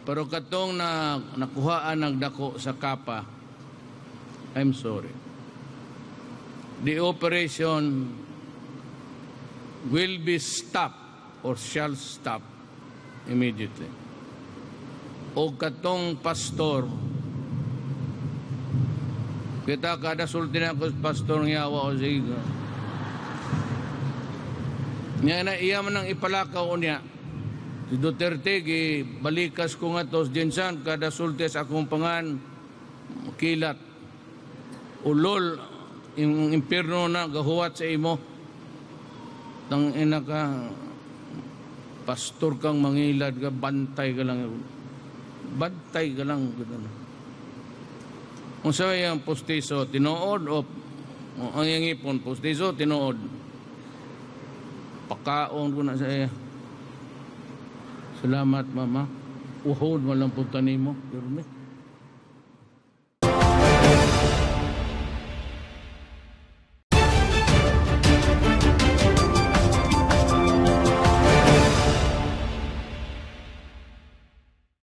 Pero katong na nakuhaan nagdako sa kapa, I'm sorry. The operation will be stopped or shall stop immediately. O katong pastor, kita kada sulti na ako sa pastor nga yawa o sige. Nya na iya man ang ipalakaw niya. Si Duterte, gi balikas ko nga to GenSan, kada sulti sa akong pangan, kilat. Ulol, yung impierno na gahuwat sa imo. Tang ina ka, pastor kang mangilad ka, bantay ka lang. Bantay ka lang. Kung sa yung pustiso, tinuod o ang iyang ipon, pustiso, tinuod. Pakaon ko na sa iya. Salamat, Mama. Uhod man lang punta nimo. Pirmi.